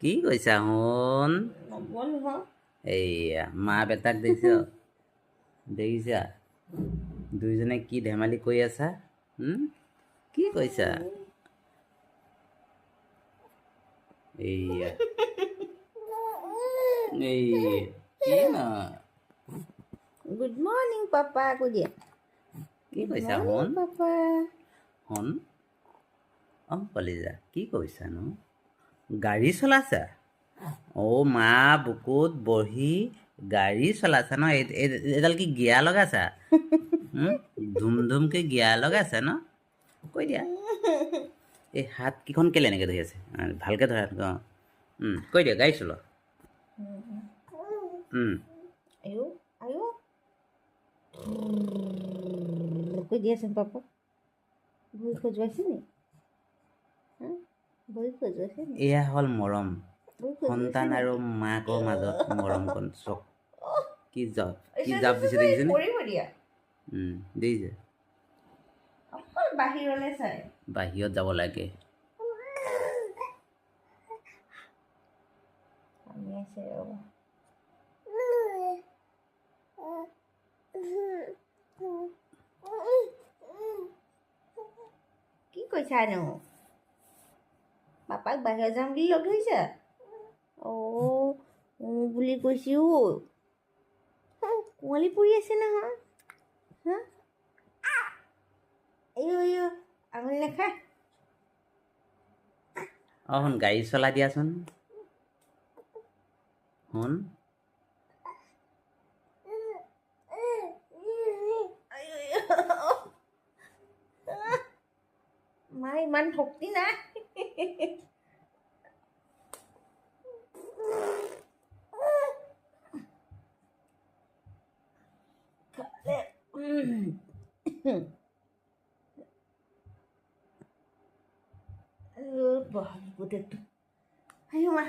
কি কৈছা সোণ? এইয়া মা বেটাক দেখিছ, দেখিছা দুইজনে কি ধেমালি কৰি আছা? কি কৈছা? এইয়া এই কি ন? গুড মৰ্ণিং পাপা কৈ দিয়া। কি কৈছা সোণ? পাপা সোণ, অ কলিজা, কি কৈছানো? গাড়ী চলাইছা? অ' মা বুকুত বহি গাড়ী চলাইছা ন? এইডাল কি গিয়াৰ লগাইছা? ধুম ধুমকে গিয়াৰ লগাইছা ন? কৈ দিয়া। এই হাতকেইখন কেলে এনেকৈ ধৰি আছে? ভালকৈ ধৰা। অঁ, কৈ দিয়া, গাড়ী চলোৱা। কৈ দিয়াচোন পাপা। ভৰি খজুৱাইছে নি? ভৰি খজুৱাইছে নি? এয়া হ'ল মৰম, সন্তান আৰু মাকৰ মাজত মৰমকণ। চক কি জাপ, কি জাপ দিছে দেখিছেনে? দেখিছে? অকল বাহিৰলৈ চাই, বাহিৰত যাব লাগে। কি কৈছানো? পাপাক বাহিৰত যাম বুলি লগ ধৰিছা? অ' বুলি কৈছো। কুঁৱলী পৰি আছে নহয়। হা, আইঅ আইঅ, আঙুলি নাখায়। অঁ সোণ, গাড়ী চলাই দিয়াচোন সোণ। মা ইমান শক্তি নাই। গোটেইটো। আইঅ মা।